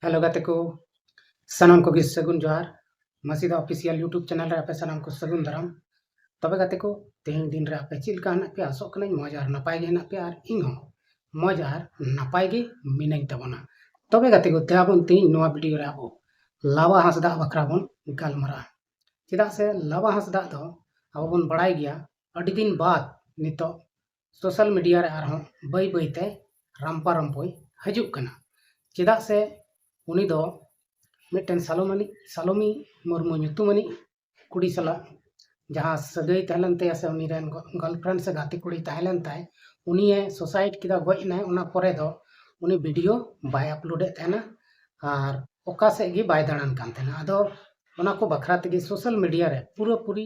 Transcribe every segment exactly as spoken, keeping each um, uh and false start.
Hello ᱜᱟᱛᱮ ᱠᱚ, ᱥᱟᱱᱟᱢ ᱠᱚᱜᱮ ᱥᱟᱹᱜᱩᱱ ᱡᱚᱦᱟᱨ᱾ ᱢᱟᱹᱥᱤᱫᱟ ᱚᱯᱷᱤᱥᱤᱭᱟᱞ YouTube ᱪᱮᱱᱮᱞ ᱨᱮ ᱟᱯᱮ ᱥᱟᱱᱟᱢ ᱠᱚ ᱥᱟᱹᱜᱩᱱ ᱫᱟᱨᱟᱢ᱾ ᱛᱚᱵᱮ ᱜᱟᱛᱮ ᱠᱚ, ᱛᱮᱦᱮᱧ ᱫᱤᱱ ᱨᱮ ᱟᱯᱮ ᱪᱮᱫ ᱞᱮᱠᱟ ᱦᱮᱱᱟᱜ ᱯᱮᱭᱟ? ᱟᱥᱚᱜ ᱠᱟᱹᱱᱟᱹᱧ ᱢᱚᱡᱽ ᱟᱨ ᱱᱟᱯᱟᱭ ᱜᱮ ᱦᱮᱱᱟᱜ ᱯᱮᱭᱟ, ᱟᱨ ᱤᱧ ᱦᱚᱸ ᱢᱚᱡᱽ ᱟᱨ ᱱᱟᱯᱟᱭ ᱜᱮ ᱢᱤᱱᱟᱹᱧ ᱛᱟᱵᱚᱱᱟ᱾ ᱛᱚᱵᱮ ᱜᱟᱛᱮ ᱠᱚ, ᱛᱮᱦᱮᱧ ᱱᱚᱣᱟ ᱵᱷᱤᱰᱤᱭᱳ ᱨᱮ ᱟᱵᱚ ᱞᱟᱣᱟ ᱦᱟᱸᱥᱫᱟᱜ ᱵᱟᱠᱷᱨᱟ ᱵᱚᱱ ᱜᱟᱞᱢᱟᱨᱟᱜᱼᱟ᱾ ᱪᱮᱫᱟᱜ ᱥᱮ ᱞᱟᱣᱟ ᱦᱟᱸᱥᱫᱟᱜ ᱫᱚ ᱟᱵᱚ ᱵᱚᱱ ᱵᱟᱲᱟᱭ ᱜᱮᱭᱟ, ᱟᱹᱰᱤ ᱫᱤᱱ ᱵᱟᱫ ᱱᱤᱛᱚᱜ ᱥᱳᱥᱟᱞ ᱢᱤᱰᱤᱭᱟ ᱨᱮ ᱟᱨᱦᱚᱸ ᱵᱟᱹᱭ ᱵᱟᱹᱭ ᱛᱮ ᱨᱟᱢᱯᱟ ᱨᱟᱢᱯᱚᱭ ᱦᱤᱡᱩᱜ ᱠᱟᱱᱟ᱾ ᱪᱮᱫᱟᱜ ᱥᱮ ᱩᱱᱤ ᱫᱚ ᱢᱤᱫᱴᱮᱱ ᱥᱟᱞᱚᱢᱟᱱᱤᱡ, ᱥᱟᱞᱚᱢᱤ ᱢᱩᱨᱢᱩ ᱧᱩᱛᱩᱢᱟᱱᱤᱡ ᱠᱩᱲᱤ ᱥᱟᱞᱟᱜ ᱡᱟᱦᱟᱸ ᱥᱟᱹᱜᱟᱹᱭ ᱛᱟᱦᱮᱸ ᱞᱮᱱ ᱛᱟᱭᱟ, ᱥᱮ ᱩᱱᱤ ᱨᱮᱱ ᱜᱟᱨᱞᱯᱷᱨᱮᱱᱰ ᱥᱮ ᱜᱟᱛᱮ ᱠᱩᱲᱤ ᱛᱟᱦᱮᱸ ᱞᱮᱱ ᱛᱟᱭ, ᱩᱱᱤᱭᱮ ᱥᱩᱥᱟᱭᱤᱰ ᱠᱮᱫᱟ, ᱜᱚᱡ ᱮᱱᱟᱭ᱾ ᱚᱱᱟ ᱯᱚᱨᱮ ᱫᱚ ᱩᱱᱤ ᱵᱷᱤᱰᱤᱭᱳ ᱵᱟᱭ ᱟᱯᱞᱳᱰᱮᱫ ᱛᱟᱦᱮᱱᱟ ᱟᱨ ᱚᱠᱟ ᱥᱮᱫ ᱜᱮ ᱵᱟᱭ ᱫᱟᱬᱟᱱ ᱠᱟᱱ ᱛᱟᱦᱮᱱᱟ᱾ ᱟᱫᱚ ᱚᱱᱟ ᱠᱚ ᱵᱟᱠᱷᱨᱟ ᱛᱮᱜᱮ ᱥᱳᱥᱟᱞ ᱢᱤᱰᱤᱭᱟ ᱨᱮ ᱯᱩᱨᱟᱹᱯᱩᱨᱤ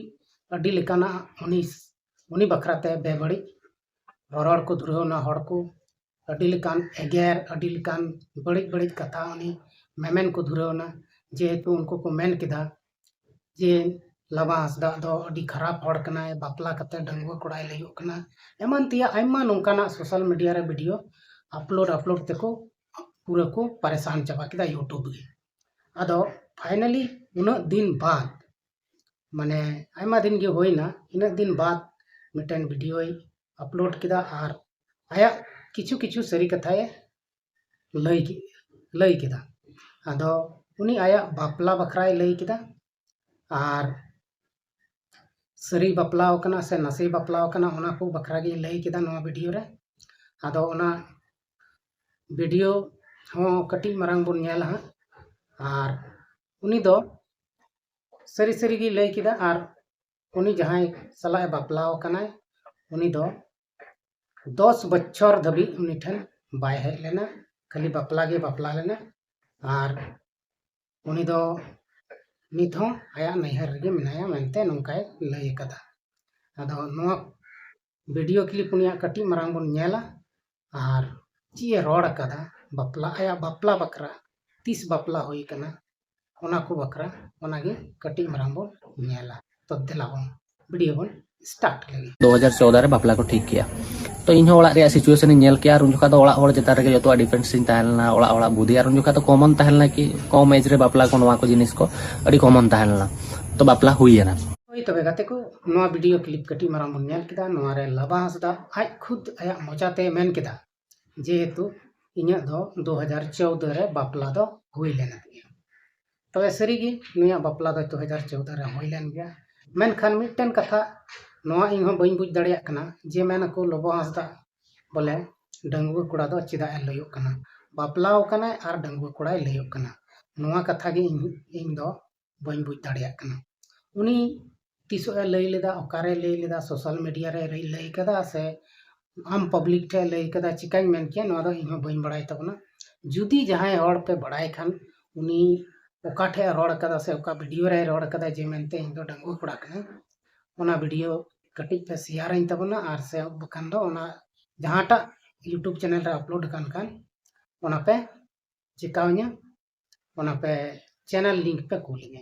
ᱟᱹᱰᱤ ᱞᱮᱠᱟᱱᱟᱜ ᱩᱱᱤ, ᱩᱱᱤ ᱵᱟᱠᱷᱨᱟ ᱛᱮ ᱵᱮᱵᱟᱹᱲᱤᱡ ᱨᱚᱨᱚᱲ ᱠᱚ ᱫᱷᱩᱨᱟᱹᱣ ᱮᱱᱟ ᱦᱚᱲ ᱠᱚ᱾ ᱟᱹᱰᱤ ᱞᱮᱠᱟᱱ ᱮᱜᱮᱨ, ᱟᱹᱰᱤ ᱞᱮᱠᱟᱱ ᱵᱟᱹᱲᱤᱡ ᱵᱟᱹᱲᱤᱡ ᱠᱟᱛᱷᱟ ᱩᱱᱤ ᱢᱮᱢᱮᱱ ᱠᱚ ᱫᱷᱩᱨᱟᱹᱣ ᱮᱱᱟ᱾ ᱡᱮᱦᱮᱛᱩ ᱩᱱᱠᱩ ᱠᱚ ᱢᱮᱱ ᱠᱮᱫᱟ ᱡᱮ ᱞᱟᱵᱟ ᱦᱟᱸᱥᱫᱟᱜ ᱫᱚ ᱟᱹᱰᱤ ᱠᱷᱟᱨᱟᱯ ᱦᱚᱲ ᱠᱟᱱᱟᱭ, ᱵᱟᱯᱞᱟ ᱠᱟᱛᱮ ᱰᱟᱺᱜᱩᱣᱟᱹ ᱠᱚᱲᱟᱭ ᱞᱟᱹᱭᱚᱜ ᱠᱟᱱᱟ, ᱮᱢᱟᱱ ᱛᱮᱭᱟᱜ ᱟᱭᱢᱟ ᱱᱚᱝᱠᱟᱱᱟᱜ ᱥᱳᱥᱟᱞ ᱢᱤᱰᱤᱭᱟ ᱨᱮ ᱵᱷᱤᱰᱤᱭᱳ ᱟᱯᱞᱳᱰ ᱟᱯᱞᱳᱰ ᱛᱮᱠᱚ ᱯᱩᱨᱟᱹ ᱠᱚ ᱯᱟᱨᱮᱥᱟᱱ ᱪᱟᱵᱟ ᱠᱮᱫᱟ YouTube ᱜᱮ᱾ ᱟᱫᱚ ᱯᱷᱟᱭᱱᱟᱞᱤ ᱩᱱᱟᱹᱜ ᱫᱤᱱ ᱵᱟᱫ, ᱢᱟᱱᱮ ᱟᱭᱢᱟ ᱫᱤᱱ ᱜᱮ ᱦᱩᱭᱱᱟ, ᱤᱱᱟᱹᱜ ᱫᱤᱱ ᱵᱟᱫ ᱢᱤᱫᱴᱮᱱ ᱵᱷᱤᱰᱤᱭᱳᱭ ᱟᱯᱞᱳᱰ ᱠᱮᱫᱟ ᱟᱨ ᱟᱭᱟᱜ ᱠᱤᱪᱷᱩ ᱠᱤᱪᱷᱩ ᱥᱟᱹᱨᱤ ᱠᱟᱛᱷᱟᱭ ᱞᱟᱹᱭ ᱠᱮ-, ᱞᱟᱹᱭ ᱠᱮᱫᱟ᱾ ᱟᱫᱚ ᱩᱱᱤ ᱟᱭᱟᱜ ᱵᱟᱯᱞᱟ ᱵᱟᱠᱷᱨᱟᱭ ᱞᱟᱹᱭ ᱠᱮᱫᱟ ᱟᱨ ᱥᱟᱹᱨᱤ ᱵᱟᱯᱞᱟᱣ ᱠᱟᱱᱟ ᱥᱮ ᱱᱟᱥᱮ ᱵᱟᱯᱞᱟᱣ ᱠᱟᱱᱟ, ᱚᱱᱟ ᱠᱚ ᱵᱟᱠᱷᱨᱟ ᱜᱤᱧ ᱞᱟᱹᱭ ᱠᱮᱫᱟ ᱱᱚᱣᱟ ᱵᱷᱤᱰᱤᱭᱳ ᱨᱮ᱾ ᱟᱫᱚ ᱚᱱᱟ ᱵᱷᱤᱰᱤᱭᱳ ᱦᱚᱸ ᱠᱟᱹᱴᱤᱡ ᱢᱟᱨᱟᱝ ᱵᱚᱱ ᱧᱮᱞᱟ ᱦᱟᱸᱜ᱾ ᱟᱨ ᱩᱱᱤ ᱫᱚ ᱥᱟᱹᱨᱤ ᱥᱟᱹᱨᱤ ᱜᱮᱭ ᱞᱟᱹᱭ ᱠᱮᱫᱟ᱾ ᱟᱨ ᱩᱱᱤ ᱡᱟᱦᱟᱸᱭ ᱥᱟᱞᱟᱜ ᱮ ᱵᱟᱯᱞᱟᱣ ᱠᱟᱱᱟᱭ, ᱩᱱᱤ ᱫᱚ ᱫᱚᱥ ᱵᱚᱪᱷᱚᱨ ᱫᱷᱟᱹᱵᱤᱡ ᱩᱱᱤ ᱴᱷᱮᱱ ᱵᱟᱭ ᱦᱮᱡ ᱞᱮᱱᱟ, ᱠᱷᱟᱹᱞᱤ ᱵᱟᱯᱞᱟ ᱜᱮ ᱵᱟᱯᱞᱟ ᱞᱮᱱᱟ᱾ ᱟᱨ ᱩᱱᱤ ᱫᱚ ᱱᱤᱛ ᱦᱚᱸ ᱟᱭᱟᱜ ᱱᱟᱹᱭᱦᱟᱹᱨ ᱨᱮᱜᱮ ᱢᱮᱱᱟᱭᱟ ᱢᱮᱱᱛᱮ ᱱᱚᱝᱠᱟᱭ ᱞᱟᱹᱭ ᱟᱠᱟᱫᱟ᱾ ᱟᱫᱚ ᱱᱚᱣᱟ ᱵᱷᱤᱰᱤᱭᱳ ᱠᱞᱤᱯ ᱩᱱᱤᱭᱟᱜ ᱠᱟᱹᱴᱤᱡ ᱢᱟᱨᱟᱝ ᱵᱚᱱ ᱧᱮᱞᱟ ᱟᱨ ᱪᱮᱫ ᱮ ᱨᱚᱲ ᱟᱠᱟᱫᱟ ᱵᱟᱯᱞᱟ, ᱟᱭᱟᱜ ᱵᱟᱯᱞᱟ ᱵᱟᱠᱷᱨᱟ, ᱛᱤᱥ ᱵᱟᱯᱞᱟ ᱦᱩᱭ ᱠᱟᱱᱟ, ᱚᱱᱟ ᱠᱚ ᱵᱟᱠᱷᱨᱟ, ᱚᱱᱟᱜᱮ ᱠᱟᱹᱴᱤᱡ ᱢᱟᱨᱟᱝ ᱵᱚᱱ ᱧᱮᱞᱟ᱾ ᱛᱚ ᱫᱮᱞᱟ ᱵᱚᱱ ᱵᱷᱤᱰᱤᱭᱳ ᱵᱚᱱ ᱥᱴᱟᱨᱴ ᱞᱮᱜᱮ᱾ ᱫᱩ ᱦᱟᱡᱟᱨ ᱪᱳᱫᱟ ᱨᱮ ᱵᱟᱯᱞᱟ ᱠᱚ ᱴᱷᱤᱠ ᱠᱮᱜᱼᱟ᱾ ᱛᱚ ᱤᱧ ᱦᱚᱸ ᱚᱲᱟᱜ ᱨᱮᱭᱟᱜ situation ᱤᱧ ᱧᱮᱞ ᱠᱮᱜᱼᱟ, ᱟᱨ ᱩᱱ ᱡᱚᱠᱷᱟ ᱫᱚ ᱚᱲᱟᱜ ᱦᱚᱲ ᱪᱮᱛᱟᱱ ᱨᱮᱜᱮ ᱡᱚᱛᱚᱣᱟᱜ defense ᱤᱧ ᱛᱟᱦᱮᱸ ᱞᱮᱱᱟ, ᱚᱲᱟᱜ ᱦᱚᱲᱟᱜ ᱵᱩᱫᱷᱤ, ᱟᱨ ᱩᱱ ᱡᱚᱠᱷᱟ ᱫᱚ common ᱛᱟᱦᱮᱸ ᱞᱮᱱᱟ ᱠᱤ ᱠᱚᱢ age ᱨᱮ ᱵᱟᱯᱞᱟ ᱠᱚ, ᱱᱚᱣᱟ ᱠᱚ ᱡᱤᱱᱤᱥ ᱠᱚ ᱟᱹᱰᱤ common ᱛᱟᱦᱮᱸ ᱞᱮᱱᱟ᱾ ᱛᱚ ᱵᱟᱯᱞᱟ ᱦᱩᱭ ᱮᱱᱟ᱾ ᱦᱳᱭ, ᱛᱚᱵᱮ ᱜᱟᱛᱮ ᱠᱚ, ᱱᱚᱣᱟ video clip ᱠᱟᱹᱴᱤᱡ ᱢᱟᱨᱟᱝ ᱵᱚᱱ ᱧᱮᱞ ᱠᱮᱫᱟ᱾ ᱱᱚᱣᱟ ᱨᱮ ᱞᱟᱵᱟ ᱦᱟᱸᱥᱫᱟ ᱟᱡ ᱠᱷᱩᱫ ᱟᱭᱟᱜ ᱢᱚᱪᱟᱛᱮ ᱢᱮᱱ ᱠᱮᱫᱟ, ᱡᱮᱦᱮᱛᱩ ᱤᱧᱟᱹᱜ ᱫᱚ ᱫᱩ ᱦᱟᱡᱟᱨ ᱪᱳᱣᱫᱟᱹ ᱨᱮ ᱵᱟᱯᱞᱟ ᱫᱚ ᱦᱩᱭ ᱞᱮᱱ ᱛᱤᱧᱟᱹ᱾ ᱛᱚᱵᱮ ᱥᱟᱹᱨᱤᱜᱮ ᱱᱩᱭᱟᱜ ᱵᱟᱯᱞᱟ ᱫᱚ ᱫᱩ ᱦᱟᱡᱟᱨ ᱪᱳᱣᱫᱟᱹ ᱨᱮ ᱦᱩᱭ ᱞᱮᱱ ᱜᱮᱭᱟ᱾ ᱢᱮᱱᱠᱷᱟᱱ ᱢᱤᱫᱴᱮᱱ ᱠᱟᱛᱷᱟ ᱱᱚᱣᱟ ᱤᱧ ᱦᱚᱸ ᱵᱟᱹᱧ ᱵᱩᱡᱽ ᱫᱟᱲᱮᱭᱟᱜ ᱠᱟᱱᱟ, ᱡᱮ ᱢᱮᱱ ᱟᱠᱚ ᱞᱚᱵᱚ ᱦᱟᱸᱥᱫᱟ ᱵᱚᱞᱮ ᱰᱟᱺᱜᱩᱣᱟᱹ ᱠᱚᱲᱟ ᱫᱚ ᱪᱮᱫᱟᱜ ᱮ ᱞᱟᱹᱭᱚᱜ ᱠᱟᱱᱟ, ᱵᱟᱯᱞᱟᱣ ᱠᱟᱱᱟᱭ ᱟᱨ ᱰᱟᱺᱜᱩᱣᱟᱹ ᱠᱚᱲᱟᱭ ᱞᱟᱹᱭᱚᱜ ᱠᱟᱱᱟ᱾ ᱱᱚᱣᱟ ᱠᱟᱛᱷᱟ ᱜᱮ ᱤᱧ, ᱤᱧ ᱫᱚ ᱵᱟᱹᱧ ᱵᱩᱡᱽ ᱫᱟᱲᱮᱭᱟᱜ ᱠᱟᱱᱟ᱾ ᱩᱱᱤ ᱛᱤᱥᱚᱜ ᱮ ᱞᱟᱹᱭ ᱞᱮᱫᱟ, ᱚᱠᱟᱨᱮ ᱞᱟᱹᱭ ᱞᱮᱫᱟ, social media ᱨᱮ ᱞᱟᱹᱭ ᱠᱟᱫᱟ ᱥᱮ ᱟᱢ public ᱴᱷᱮᱱ ᱞᱟᱹᱭ ᱠᱟᱫᱟ, ᱪᱤᱠᱟᱹᱧ ᱢᱮᱱ ᱠᱮᱭᱟ, ᱱᱚᱣᱟ ᱫᱚ ᱤᱧ ᱦᱚᱸ ᱵᱟᱹᱧ ᱵᱟᱲᱟᱭ ᱛᱟᱵᱚᱱᱟ᱾ ᱡᱩᱫᱤ ᱡᱟᱦᱟᱸᱭ ᱦᱚᱲ ᱯᱮ ᱵᱟᱲᱟᱭ ᱠᱷᱟᱱ, ᱩᱱᱤ ᱚᱠᱟ ᱴᱷᱮᱡ ᱮ ᱨᱚᱲ ᱠᱟᱫᱟ ᱥᱮ ᱚᱠᱟ video ᱨᱮᱭ ᱨᱚᱲ ᱠᱟᱫᱟ ᱡᱮ ᱢᱮᱱᱛᱮ ᱤᱧ ᱫᱚ ᱰᱟᱺᱜᱩᱣᱟᱹ ᱠᱚᱲᱟ ᱠᱟᱹᱱᱟᱹᱧ, ᱚᱱᱟ video ᱠᱟᱹᱴᱤᱡ ᱯᱮ share ᱟᱹᱧ ᱛᱟᱵᱚᱱᱟ, ᱟᱨ ᱥᱮ ᱵᱟᱠᱷᱟᱱ ᱫᱚ ᱚᱱᱟ ᱡᱟᱦᱟᱸᱴᱟᱜ YouTube channel ᱨᱮ upload ᱟᱠᱟᱱ ᱠᱷᱟᱱ, ᱚᱱᱟ ᱯᱮ ᱪᱮᱠᱟᱣᱧᱟ, ᱚᱱᱟ ᱯᱮ channel link ᱯᱮ ᱠᱩᱞᱤᱧᱟ᱾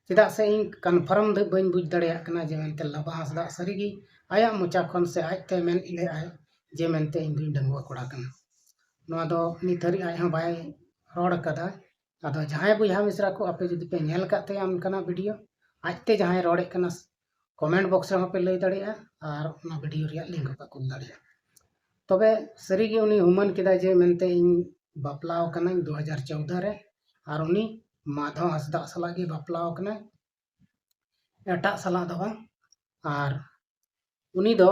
ᱪᱮᱫᱟᱜ ᱥᱮ ᱤᱧ confirm ᱫᱚ ᱵᱟᱹᱧ ᱵᱩᱡᱽ ᱫᱟᱲᱮᱭᱟᱜ ᱠᱟᱱᱟ ᱡᱮ ᱢᱮᱱᱛᱮ ᱞᱟᱵᱟ ᱦᱟᱸᱥᱫᱟ ᱥᱟᱹᱨᱤᱜᱮ ᱟᱭᱟᱜ ᱢᱚᱪᱟ ᱠᱷᱚᱱ ᱥᱮ ᱟᱡᱛᱮ ᱢᱮᱱ ᱞᱮᱫᱟᱭ ᱡᱮ ᱢᱮᱱᱛᱮ ᱤᱧ ᱫᱩᱧ ᱰᱟᱺᱜᱩᱣᱟᱹ ᱠᱚᱲᱟ ᱠᱟᱱᱟ᱾ ᱱᱚᱣᱟ ᱫᱚ ᱱᱤᱛ ᱦᱟᱹᱨᱤᱡ ᱟᱡ ᱦᱚᱸ ᱵᱟᱭ ᱨᱚᱲ ᱠᱟᱫᱟ᱾ ᱟᱫᱚ ᱡᱟᱦᱟᱸᱭ ᱵᱚᱭᱦᱟ ᱢᱤᱥᱨᱟ ᱠᱚ, ᱟᱯᱮ ᱡᱩᱫᱤ ᱯᱮ ᱧᱮᱞ ᱠᱟᱜ ᱛᱟᱭᱟ ᱚᱱᱠᱟᱱᱟᱜ video, ᱟᱡᱛᱮ ᱡᱟᱦᱟᱸᱭ ᱨᱚᱲᱮᱫ ᱠᱟᱱᱟ, comment box ᱨᱮᱦᱚᱸ ᱯᱮ ᱞᱟᱹᱭ ᱫᱟᱲᱮᱭᱟᱜᱼᱟ ᱟᱨ ᱚᱱᱟ video ᱨᱮᱭᱟᱜ link ᱦᱚᱸᱯᱮ ᱠᱩᱞ ᱫᱟᱲᱮᱭᱟᱜᱼᱟ᱾ ᱛᱚᱵᱮ ᱥᱟᱹᱨᱤᱜᱮ ᱩᱱᱤ ᱦᱩᱢᱟᱹᱱ ᱠᱮᱫᱟ ᱡᱮ ᱢᱮᱱᱛᱮ ᱤᱧ ᱵᱟᱯᱞᱟᱣ ᱠᱟᱱᱟᱧ ᱫᱩ ᱦᱟᱡᱟᱨ ᱪᱳᱣᱫᱟᱹ ᱨᱮ, ᱟᱨ ᱩᱱᱤ ᱢᱟᱫᱷᱚ ᱦᱟᱸᱥᱫᱟᱜ ᱥᱟᱞᱟᱜ ᱜᱮ ᱵᱟᱯᱞᱟᱣ ᱠᱟᱱᱟᱭ, ᱮᱴᱟᱜ ᱥᱟᱞᱟᱜ ᱫᱚ ᱵᱟᱝ᱾ ᱟᱨ ᱩᱱᱤ ᱫᱚ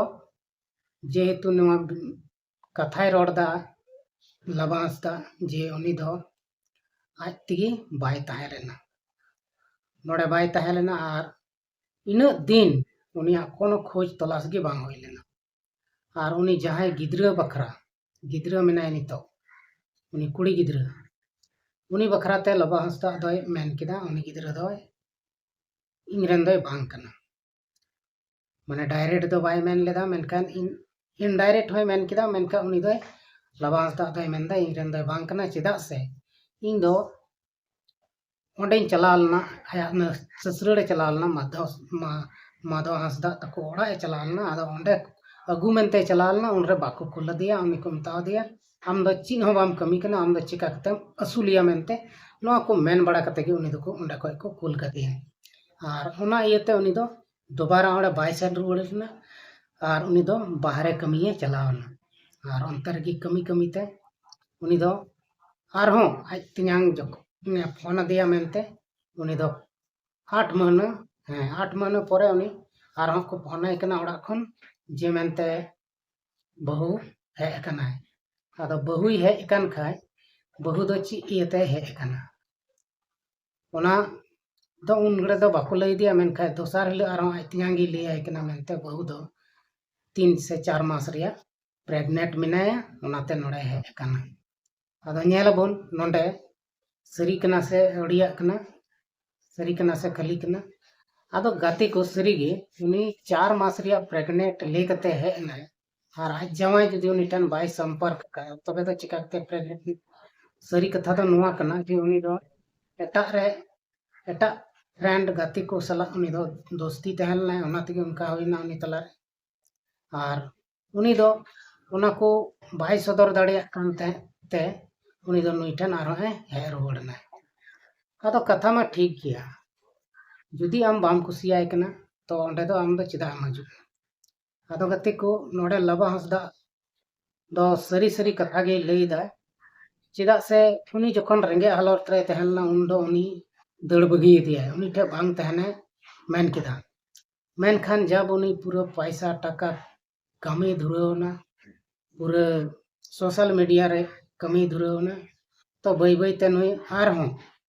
ᱡᱮᱦᱮᱛᱩ ᱱᱚᱣᱟ ᱠᱟᱛᱷᱟᱭ ᱨᱚᱲ ᱮᱫᱟ ᱞᱟᱵᱟ ᱦᱟᱸᱥᱫᱟ, ᱡᱮ ᱩᱱᱤ ᱫᱚ ᱟᱡ ᱛᱮᱜᱮ ᱵᱟᱭ ᱛᱟᱦᱮᱸ ᱞᱮᱱᱟ, ᱱᱚᱰᱮ ᱵᱟᱭ ᱛᱟᱦᱮᱸ ᱞᱮᱱᱟ, ᱟᱨ ᱤᱱᱟᱹᱜ ᱫᱤᱱ ᱩᱱᱤᱭᱟᱜ ᱠᱳᱱᱳ ᱠᱷᱳᱡᱽ ᱛᱚᱞᱟᱥ ᱜᱮ ᱵᱟᱝ ᱦᱩᱭ ᱞᱮᱱᱟ᱾ ᱟᱨ ᱩᱱᱤ ᱡᱟᱦᱟᱸᱭ ᱜᱤᱫᱽᱨᱟᱹ ᱵᱟᱠᱷᱨᱟ, ᱜᱤᱫᱽᱨᱟᱹ ᱢᱮᱱᱟᱭ ᱱᱤᱛᱚᱜ, ᱩᱱᱤ ᱠᱩᱲᱤ ᱜᱤᱫᱽᱨᱟᱹ, ᱩᱱᱤ ᱵᱟᱠᱷᱨᱟ ᱛᱮ ᱞᱟᱵᱟ ᱦᱟᱸᱥᱫᱟ ᱫᱚᱭ ᱢᱮᱱ ᱠᱮᱫᱟ, ᱩᱱᱤ ᱜᱤᱫᱽᱨᱟᱹ ᱫᱚᱭ ᱤᱧ ᱨᱮᱱ ᱫᱚᱭ ᱵᱟᱝ ᱠᱟᱱᱟ᱾ ᱢᱟᱱᱮ direct ᱫᱚ ᱵᱟᱭ ᱢᱮᱱ ᱞᱮᱫᱟ, ᱢᱮᱱᱠᱷᱟᱱ in-, indirect ᱦᱚᱸᱭ ᱢᱮᱱ ᱠᱮᱫᱟ, ᱢᱮᱱᱠᱷᱟᱱ ᱩᱱᱤ ᱫᱚᱭ, ᱞᱟᱵᱟ ᱦᱟᱸᱥᱫᱟ ᱫᱚᱭ ᱢᱮᱱᱫᱟ, ᱤᱧ ᱨᱮᱱ ᱫᱚᱭ ᱵᱟᱝ ᱠᱟᱱᱟ, ᱪᱮᱫᱟᱜ ᱥᱮ ᱤᱧ ᱫᱚ ᱚᱸᱰᱮᱧ ᱪᱟᱞᱟᱣ ᱞᱮᱱᱟ, ᱟᱭᱟᱜ ᱚᱱᱟ ᱥᱟᱹᱥᱨᱟᱹᱲ ᱮ ᱪᱟᱞᱟᱣ ᱞᱮᱱᱟ, ᱢᱟᱫᱷᱚ, ᱢᱟ-, ᱢᱟᱫᱷᱚ ᱦᱟᱸᱥᱫᱟ ᱛᱟᱠᱚ ᱚᱲᱟᱜ ᱮ ᱪᱟᱞᱟᱣ ᱞᱮᱱᱟ᱾ ᱟᱫᱚ ᱚᱸᱰᱮ ᱟᱹᱜᱩ ᱢᱮᱱᱛᱮ ᱪᱟᱞᱟᱣ ᱞᱮᱱᱟ, ᱩᱱᱨᱮ ᱵᱟᱠᱚ ᱠᱩᱞ ᱟᱫᱮᱭᱟ᱾ ᱩᱱᱤ ᱠᱚ ᱢᱮᱛᱟ ᱫᱮᱭᱟ, "ᱟᱢ ᱫᱚ ᱪᱮᱫ ᱦᱚᱸ ᱵᱟᱢ ᱠᱟᱹᱢᱤ ᱠᱟᱱᱟ, ᱟᱢ ᱫᱚ ᱪᱮᱠᱟ ᱠᱟᱛᱮᱢ ᱟᱹᱥᱩᱞᱮᱭᱟ?" ᱢᱮᱱᱛᱮ ᱱᱚᱣᱟ ᱠᱚ ᱢᱮᱱ ᱵᱟᱲᱟ ᱠᱟᱛᱮ ᱜᱮ ᱩᱱᱤ ᱫᱚᱠᱚ ᱚᱸᱰᱮ ᱠᱷᱚᱡ ᱠᱚ ᱠᱩᱞ ᱠᱟᱫᱮᱭᱟ᱾ ᱟᱨ ᱚᱱᱟ ᱤᱭᱟᱹᱛᱮ ᱩᱱᱤ ᱫᱚ ᱫᱚᱵᱟᱨᱟ ᱚᱸᱰᱮ ᱵᱟᱭ ᱥᱮᱱ ᱨᱩᱣᱟᱹᱲ ᱞᱮᱱᱟ᱾ ᱟᱨ ᱩᱱᱤ ᱫᱚ ᱵᱟᱦᱨᱮ ᱠᱟᱹᱢᱤᱭᱮ ᱪᱟᱞᱟᱣ ᱮᱱᱟ᱾ ᱟᱨ ᱚᱱᱛᱮ ᱨᱮᱜᱮ ᱠᱟᱹᱢᱤ ᱠᱟᱹᱢᱤ ᱛᱮ ᱩᱱᱤ ᱫᱚ ᱟᱨᱦᱚᱸ ᱟᱡ ᱛᱮᱧᱟᱝ ᱡᱚᱠᱷᱚᱱ ᱯᱷᱳᱱ ᱟᱫᱮᱭᱟ ᱢᱮᱱᱛᱮ, ᱩᱱᱤ ᱫᱚ ᱟᱴ ᱢᱟᱹᱦᱱᱟᱹ, ᱦᱮᱸ, ᱟᱴ ᱢᱟᱹᱦᱱᱟᱹ ᱯᱚᱨᱮ ᱩᱱᱤ ᱟᱨᱦᱚᱸ ᱠᱚ ᱯᱷᱳᱱ ᱟᱭ ᱠᱟᱱᱟ ᱚᱲᱟᱜ ᱠᱷᱚᱱ, ᱡᱮ ᱢᱮᱱᱛᱮ ᱵᱟᱹᱦᱩ ᱦᱮᱡ ᱟᱠᱟᱱᱟᱭ᱾ ᱟᱫᱚ ᱵᱟᱹᱦᱩᱭ ᱦᱮᱡ ᱟᱠᱟᱱ ᱠᱷᱟᱡ, ᱵᱟᱹᱦᱩ ᱫᱚ ᱪᱮᱫ ᱤᱭᱟᱹᱛᱮ ᱦᱮᱡ ᱟᱠᱟᱱᱟ? ᱚᱱᱟ ᱫᱚ ᱩᱱ ᱜᱷᱟᱹᱲᱤ ᱫᱚ ᱵᱟᱠᱚ ᱞᱟᱹᱭ ᱟᱫᱮᱭᱟ, ᱢᱮᱱᱠᱷᱟᱱ ᱫᱚᱥᱟᱨ ᱦᱤᱞᱳᱜ ᱟᱨᱦᱚᱸ ᱟᱡ ᱛᱮᱧᱟᱝ ᱜᱮ ᱞᱟᱹᱭ ᱟᱭ ᱠᱟᱱᱟ ᱢᱮᱱᱛᱮ, ᱵᱟᱹᱦᱩ ᱫᱚ ᱛᱤᱱ ᱥᱮ ᱪᱟᱨ ᱢᱟᱥ ᱨᱮᱭᱟᱜ ᱯᱨᱮᱜᱱᱮᱱᱴ ᱢᱮᱱᱟᱭᱟ, ᱚᱱᱟᱛᱮ ᱱᱚᱰᱮ ᱦᱮᱡ ᱟᱠᱟᱱᱟ᱾ ᱟᱫᱚ ᱧᱮᱞ ᱟᱵᱚᱱ ᱱᱚᱰᱮ ᱥᱟᱹᱨᱤ ᱠᱟᱱᱟ ᱥᱮ ᱟᱹᱲᱤᱭᱟᱜ ᱠᱟᱱᱟ, ᱥᱟᱹᱨᱤ ᱠᱟᱱᱟ ᱥᱮ ᱠᱷᱟᱹᱞᱤ ᱠᱟᱱᱟ᱾ ᱟᱫᱚ ᱜᱟᱛᱮ ᱠᱚ, ᱥᱟᱹᱨᱤ ᱜᱮ ᱩᱱᱤ ᱪᱟᱨ ᱢᱟᱥ ᱨᱮᱭᱟᱜ ᱯᱨᱮᱜᱱᱮᱱᱴ ᱞᱟᱹᱭ ᱠᱟᱛᱮ ᱦᱮᱡ ᱮᱱᱟᱭ, ᱟᱨ ᱟᱡ ᱡᱟᱶᱟᱭ ᱡᱩᱫᱤ ᱩᱱᱤ ᱴᱷᱮᱱ ᱵᱟᱭ ᱥᱚᱢᱯᱚᱨᱠ ᱠᱟᱜᱼᱟ, ᱛᱚᱵᱮ ᱫᱚ ᱪᱤᱠᱟ ᱠᱟᱛᱮ ᱯᱨᱮᱜᱱᱮᱱᱴ? ᱥᱟᱹᱨᱤ ᱠᱟᱛᱷᱟ ᱫᱚ ᱱᱚᱣᱟ ᱠᱟᱱᱟ ᱡᱮ ᱩᱱᱤ ᱫᱚ ᱮᱴᱟᱜ ᱨᱮ, ᱮᱴᱟᱜ ᱯᱷᱨᱮᱱᱰ, ᱜᱟᱛᱮ ᱠᱚ ᱥᱟᱞᱟᱜ ᱩᱱᱤ ᱫᱚ ᱫᱳᱥᱛᱤ ᱛᱟᱦᱮᱸ ᱞᱮᱱᱟᱭ, ᱚᱱᱟ ᱛᱮᱜᱮ ᱚᱱᱠᱟ ᱦᱩᱭᱱᱟ ᱩᱱᱤ ᱛᱟᱞᱟᱨᱮ᱾ ᱟᱨ ᱩᱱᱤ ᱫᱚ ᱚᱱᱟ ᱠᱚ ᱵᱟᱭ ᱥᱚᱫᱚᱨ ᱫᱟᱲᱮᱭᱟᱜ ᱠᱟᱱ ᱛᱮ, ᱛᱮ ᱩᱱᱤ ᱫᱚ ᱱᱩᱭ ᱴᱷᱮᱱ ᱟᱨᱦᱚᱸ ᱮ ᱦᱮᱡ ᱨᱩᱣᱟᱹᱲ ᱮᱱᱟᱭ᱾ ᱟᱫᱚ ᱠᱟᱛᱷᱟ ᱢᱟ ᱴᱷᱤᱠ ᱜᱮᱭᱟ, ᱡᱩᱫᱤ ᱟᱢ ᱵᱟᱢ ᱠᱩᱥᱤᱭᱟᱭ ᱠᱟᱱᱟ, ᱛᱚ ᱚᱸᱰᱮ ᱫᱚ ᱟᱢ ᱫᱚ ᱪᱮᱫᱟᱜ ᱮᱢ ᱦᱤᱡᱩᱜᱼᱟ? ᱟᱫᱚ ᱜᱟᱛᱮ ᱠᱚ, ᱱᱚᱰᱮ ᱞᱟᱵᱟ ᱦᱟᱸᱥᱫᱟ ᱫᱚ ᱥᱟᱹᱨᱤ ᱥᱟᱹᱨᱤ ᱠᱟᱛᱷᱟ ᱜᱮᱭ ᱞᱟᱹᱭ ᱮᱫᱟ᱾ ᱪᱮᱫᱟᱜ ᱥᱮ ᱩᱱᱤ ᱡᱚᱠᱷᱚᱱ ᱨᱮᱸᱜᱮᱡ ᱦᱟᱞᱚᱛ ᱨᱮᱭ ᱛᱟᱦᱮᱸ ᱞᱮᱱᱟ, ᱩᱱ ᱫᱚ ᱩᱱᱤ ᱫᱟᱹᱲ ᱵᱟᱹᱜᱤ ᱟᱫᱮᱭᱟᱭ᱾ ᱩᱱᱤ ᱴᱷᱮᱱ ᱵᱟᱝ ᱛᱟᱦᱮᱱᱮ ᱢᱮᱱ ᱠᱮᱫᱟ᱾ ᱢᱮᱱᱠᱷᱟᱱ ᱡᱟᱵ ᱩᱱᱤ ᱯᱩᱨᱟᱹ ᱯᱚᱭᱥᱟ ᱴᱟᱠᱟ ᱠᱟᱹᱢᱤ ᱫᱷᱩᱨᱟᱹᱣ ᱮᱱᱟ, ᱯᱩᱨᱟᱹ ᱥᱳᱥᱟᱞ ᱢᱤᱰᱤᱭᱟ ᱨᱮ ᱠᱟᱹᱢᱤ ᱫᱷᱩᱨᱟᱹᱣ ᱮᱱᱟ, ᱛᱚ ᱵᱟᱹᱭ ᱵᱟᱹᱭ ᱛᱮ ᱱᱩᱭ ᱟᱨᱦᱚᱸ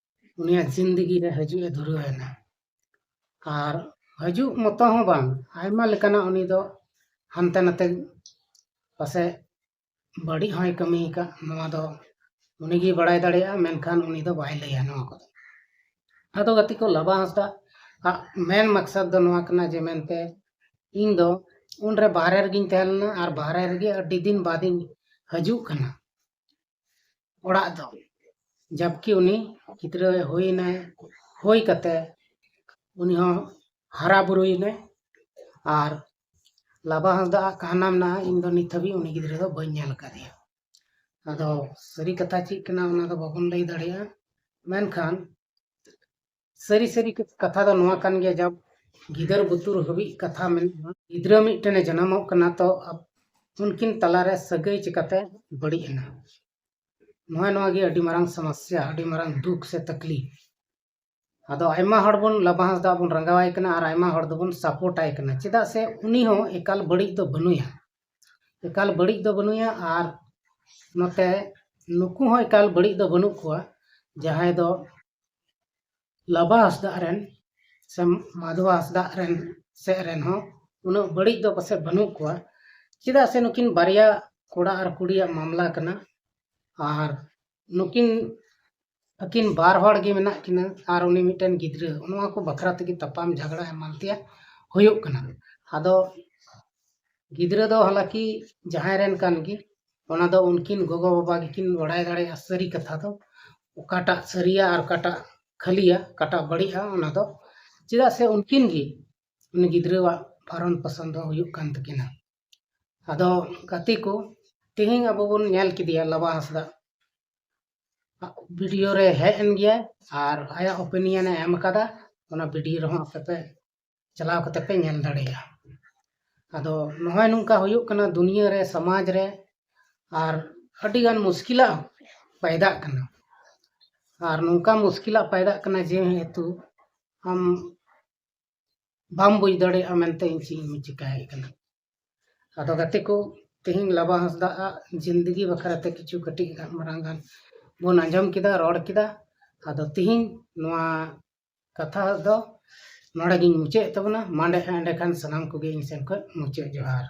ᱩᱱᱤᱭᱟᱜ ᱡᱤᱱᱫᱮᱜᱤ ᱨᱮ ᱦᱤᱡᱩᱜ ᱮ ᱫᱷᱩᱨᱟᱹᱣ ᱮᱱᱟ᱾ ᱟᱨ ᱦᱤᱡᱩᱜ ᱢᱚᱛᱚ ᱦᱚᱸ ᱵᱟᱝ, ᱟᱭᱢᱟ ᱞᱮᱠᱟᱱᱟᱜ ᱩᱱᱤ ᱫᱚ ᱦᱟᱱᱛᱮ ᱱᱟᱛᱮ ᱯᱟᱥᱮ ᱵᱟᱹᱲᱤᱡ ᱦᱚᱸᱭ ᱠᱟᱹᱢᱤ ᱟᱠᱟᱫ, ᱱᱚᱣᱟ ᱫᱚ ᱩᱱᱤᱜᱮᱭ ᱵᱟᱲᱟᱭ ᱫᱟᱲᱮᱭᱟᱜᱼᱟ, ᱢᱮᱱᱠᱷᱟᱱ ᱩᱱᱤ ᱫᱚ ᱵᱟᱭ ᱞᱟᱹᱭᱟ ᱱᱚᱣᱟ ᱠᱚᱫᱚ᱾ ᱟᱫᱚ ᱜᱟᱛᱮ ᱠᱚ, ᱞᱟᱵᱟ ᱦᱟᱸᱥᱫᱟ ᱟᱜ ᱢᱮᱱ ᱢᱟᱠᱥᱟᱫ ᱫᱚ ᱱᱚᱣᱟ ᱠᱟᱱᱟ ᱡᱮ ᱢᱮᱱᱛᱮ, ᱤᱧ ᱫᱚ ᱩᱱᱨᱮ ᱵᱟᱦᱨᱮ ᱨᱮᱜᱤᱧ ᱛᱟᱦᱮᱸ ᱞᱮᱱᱟ ᱟᱨ ᱵᱟᱦᱨᱮ ᱨᱮᱜᱮ ᱟᱹᱰᱤ ᱫᱤᱱ ᱵᱟᱫᱤᱧ ᱦᱤᱡᱩᱜ ᱠᱟᱱᱟ ᱚᱲᱟᱜ ᱫᱚ᱾ ᱡᱟᱵᱠᱤ ᱩᱱᱤ ᱜᱤᱫᱽᱨᱟᱹ ᱦᱩᱭᱱᱟᱭ, ᱦᱩᱭ ᱠᱟᱛᱮ ᱩᱱᱤ ᱦᱚᱸ ᱦᱟᱨᱟ ᱵᱩᱨᱩᱭᱮᱱᱟᱭ᱾ ᱟᱨ ᱞᱟᱵᱟ ᱦᱟᱸᱥᱫᱟ ᱟᱜ ᱠᱟᱦᱱᱟ ᱢᱮᱱᱟᱜᱼᱟ, ᱤᱧ ᱫᱚ ᱱᱤᱛ ᱦᱟᱹᱵᱤᱡ ᱩᱱᱤ ᱜᱤᱫᱽᱨᱟᱹ ᱫᱚ ᱵᱟᱹᱧ ᱧᱮᱞ ᱟᱠᱟᱫᱮᱭᱟ᱾ ᱟᱫᱚ ᱥᱟᱹᱨᱤ ᱠᱟᱛᱷᱟ ᱪᱮᱫ ᱠᱟᱱᱟ ᱚᱱᱟ ᱫᱚ ᱵᱟᱵᱚᱱ ᱞᱟᱹᱭ ᱫᱟᱲᱮᱭᱟᱜᱼᱟ, ᱢᱮᱱᱠᱷᱟᱱ ᱥᱟᱹᱨᱤ ᱥᱟᱹᱨᱤ ᱠᱟᱛᱷᱟ ᱫᱚ ᱱᱚᱣᱟ ᱠᱟᱱ ᱜᱮᱭᱟ, ᱡᱟᱵ ᱜᱤᱫᱟᱹᱨ ᱵᱩᱛᱩᱨ ᱦᱟᱹᱵᱤᱡ ᱠᱟᱛᱷᱟ ᱢᱮᱱᱟᱜᱼᱟ, ᱜᱤᱫᱽᱨᱟᱹ ᱢᱤᱫᱴᱮᱱᱮ ᱡᱟᱱᱟᱢᱚᱜ ᱠᱟᱱᱟ ᱛᱚ ᱟᱯ-, ᱩᱱᱠᱤᱱ ᱛᱟᱞᱟᱨᱮ ᱥᱟᱹᱜᱟᱹᱭ ᱪᱤᱠᱟᱹᱛᱮ ᱵᱟᱹᱲᱤᱡ ᱮᱱᱟ? ᱱᱚᱣᱟ ᱱᱚᱣᱟ ᱜᱮ ᱟᱹᱰᱤ ᱢᱟᱨᱟᱝ ᱥᱚᱢᱚᱥᱥᱟ, ᱟᱹᱰᱤ ᱢᱟᱨᱟᱝ ᱫᱩᱠ ᱥᱮ ᱛᱟᱠᱞᱤᱯ᱾ ᱟᱫᱚ ᱟᱭᱢᱟ ᱦᱚᱲ ᱵᱚᱱ ᱞᱟᱵᱟ ᱦᱟᱸᱥᱫᱟ ᱵᱚᱱ ᱨᱟᱸᱜᱟᱣᱟᱭ ᱠᱟᱱᱟ ᱟᱨ ᱟᱭᱢᱟ ᱦᱚᱲ ᱫᱚᱵᱚᱱ ᱥᱟᱯᱳᱨᱴ ᱟᱭ ᱠᱟᱱᱟ, ᱪᱮᱫᱟᱜ ᱥᱮ ᱩᱱᱤ ᱦᱚᱸ ᱮᱠᱟᱞ ᱵᱟᱹᱲᱤᱡ ᱫᱚ ᱵᱟᱹᱱᱩᱭᱟ, ᱮᱠᱟᱞ ᱵᱟᱹᱲᱤᱡ ᱫᱚ ᱵᱟᱹᱱᱩᱭᱟ᱾ ᱟᱨ ᱱᱚᱛᱮ ᱱᱩᱠᱩ ᱦᱚᱸ ᱮᱠᱟᱞ ᱵᱟᱹᱲᱤᱡ ᱫᱚ ᱵᱟᱹᱱᱩᱜ ᱠᱚᱣᱟ, ᱡᱟᱦᱟᱸᱭ ᱫᱚ ᱞᱟᱵᱟ ᱦᱟᱸᱥᱫᱟ ᱨᱮᱱ ᱥᱮ ᱢᱟᱫᱷᱣᱟ ᱦᱟᱸᱥᱫᱟ ᱨᱮᱱ ᱥᱮᱫ ᱨᱮᱱ ᱦᱚᱸ ᱩᱱᱟᱹᱜ ᱵᱟᱹᱲᱤᱡ ᱫᱚ ᱯᱟᱥᱮᱡ ᱵᱟᱹᱱᱩᱜ ᱠᱚᱣᱟ, ᱪᱮᱫᱟᱜ ᱥᱮ ᱱᱩᱠᱤᱱ ᱵᱟᱨᱭᱟ ᱠᱚᱲᱟ ᱟᱨ ᱠᱩᱲᱤᱭᱟᱜ ᱢᱟᱢᱞᱟ ᱠᱟᱱᱟ᱾ ᱟᱨ ᱱᱩᱠᱤᱱ ᱟᱹᱠᱤᱱ ᱵᱟᱨ ᱦᱚᱲ ᱜᱮ ᱢᱮᱱᱟᱜ ᱠᱤᱱᱟ ᱟᱨ ᱩᱱᱤ ᱢᱤᱫᱴᱮᱱ ᱜᱤᱫᱽᱨᱟᱹ, ᱱᱚᱣᱟ ᱠᱚ ᱵᱟᱠᱷᱨᱟ ᱛᱮᱜᱮ ᱛᱟᱯᱟᱢ ᱡᱷᱟᱜᱽᱲᱟ ᱮᱢᱟᱱ ᱛᱮᱭᱟᱜ ᱦᱩᱭᱩᱜ ᱠᱟᱱᱟ᱾ ᱟᱫᱚ ᱜᱤᱫᱽᱨᱟᱹ ᱫᱚ ᱦᱟᱞᱟᱠᱤ ᱡᱟᱦᱟᱸᱭ ᱨᱮᱱ ᱠᱟᱱ ᱜᱮ, ᱚᱱᱟ ᱫᱚ ᱩᱱᱠᱤᱱ ᱜᱚᱜᱚ ᱵᱟᱵᱟ ᱜᱮᱠᱤᱱ ᱵᱟᱲᱟᱭ ᱫᱟᱲᱮᱭᱟᱜᱼᱟ ᱥᱟᱹᱨᱤ ᱠᱟᱛᱷᱟ ᱫᱚ, ᱚᱠᱟᱴᱟᱜ ᱥᱟᱹᱨᱤᱭᱟ ᱟᱨ ᱚᱠᱟᱴᱟᱜ ᱠᱷᱟᱹᱞᱤᱭᱟ, ᱚᱠᱟᱴᱟᱜ ᱵᱟᱹᱲᱤᱡᱼᱟ, ᱚᱱᱟ ᱫᱚ ᱪᱮᱫᱟᱜ ᱥᱮ ᱩᱱᱠᱤᱱ ᱜᱮ ᱩᱱᱤ ᱜᱤᱫᱽᱨᱟᱹᱣᱟᱜ ᱵᱷᱟᱨᱚᱱ ᱯᱚᱥᱚᱱ ᱫᱚ ᱦᱩᱭᱩᱜ ᱠᱟᱱ ᱛᱟᱹᱠᱤᱱᱟ᱾ ᱟᱫᱚ ᱜᱟᱛᱮ ᱠᱚ, ᱛᱮᱦᱮᱧ ᱟᱵᱚ ᱵᱚᱱ ᱧᱮᱞ ᱠᱮᱫᱮᱭᱟ ᱞᱟᱵᱟ ᱦᱟᱸᱥᱫᱟ ᱵᱷᱤᱰᱤᱭᱳ ᱨᱮ ᱦᱮᱡ ᱮᱱ ᱜᱮᱭᱟᱭ ᱟᱨ ᱟᱭᱟᱜ ᱳᱯᱤᱱᱤᱭᱚᱱ ᱮ ᱮᱢ ᱟᱠᱟᱫᱟ, ᱚᱱᱟ ᱵᱷᱤᱰᱤᱭᱳ ᱨᱮᱦᱚᱸ ᱟᱯᱮ ᱯᱮ ᱪᱟᱞᱟᱣ ᱠᱟᱛᱮ ᱯᱮ ᱧᱮᱞ ᱫᱟᱲᱮᱭᱟᱜᱼᱟ᱾ ᱟᱫᱚ ᱱᱚᱜᱼᱚᱭ ᱱᱚᱝᱠᱟ ᱦᱩᱭᱩᱜ ᱠᱟᱱᱟ ᱫᱩᱱᱤᱭᱟᱹ ᱨᱮ, ᱥᱚᱢᱟᱡᱽ ᱨᱮ, ᱟᱨ ᱟᱹᱰᱤᱜᱟᱱ ᱢᱩᱥᱠᱤᱞᱟᱜ ᱯᱟᱭᱫᱟᱜ ᱠᱟᱱᱟ᱾ ᱟᱨ ᱱᱚᱝᱠᱟ ᱢᱩᱥᱠᱤᱞᱟᱜ ᱯᱟᱭᱫᱟᱜ ᱠᱟᱱᱟ ᱡᱮᱦᱮᱛᱩ ᱟᱢ ᱵᱟᱢ ᱵᱩᱡᱽ ᱫᱟᱲᱮᱭᱟᱜᱼᱟ ᱢᱮᱱᱛᱮ ᱤᱧ ᱪᱮᱫ ᱤᱧ ᱪᱤᱠᱟᱹᱭᱮᱫ ᱠᱟᱱᱟ᱾ ᱟᱫᱚ ᱜᱟᱛᱮ ᱠᱚ, ᱛᱮᱦᱮᱧ ᱞᱟᱵᱟ ᱦᱟᱸᱥᱫᱟ ᱟᱜ ᱡᱤᱱᱫᱮᱜᱤ ᱵᱟᱠᱷᱨᱟ ᱛᱮ ᱠᱤᱪᱷᱩ ᱠᱟᱹᱴᱤᱡ ᱜᱟᱱ ᱢᱟᱨᱟᱝ ᱜᱟᱱ ᱵᱚᱱ ᱟᱸᱡᱚᱢ ᱠᱮᱫᱟ, ᱨᱚᱲ ᱠᱮᱫᱟ᱾ ᱟᱫᱚ ᱛᱮᱦᱮᱧ ᱱᱚᱣᱟ ᱠᱟᱛᱷᱟ ᱫᱚ ᱱᱚᱰᱮ ᱜᱤᱧ ᱢᱩᱪᱟᱹᱫ ᱛᱟᱵᱚᱱᱟ᱾ ᱢᱟ ᱮᱸᱰᱮ-, ᱮᱸᱰᱮᱠᱷᱟᱱ ᱥᱟᱱᱟᱢ ᱠᱚᱜᱮ ᱤᱧ ᱥᱮᱱ ᱠᱷᱚᱱ ᱢᱩᱪᱟᱹᱫ ᱡᱚᱦᱟᱨ᱾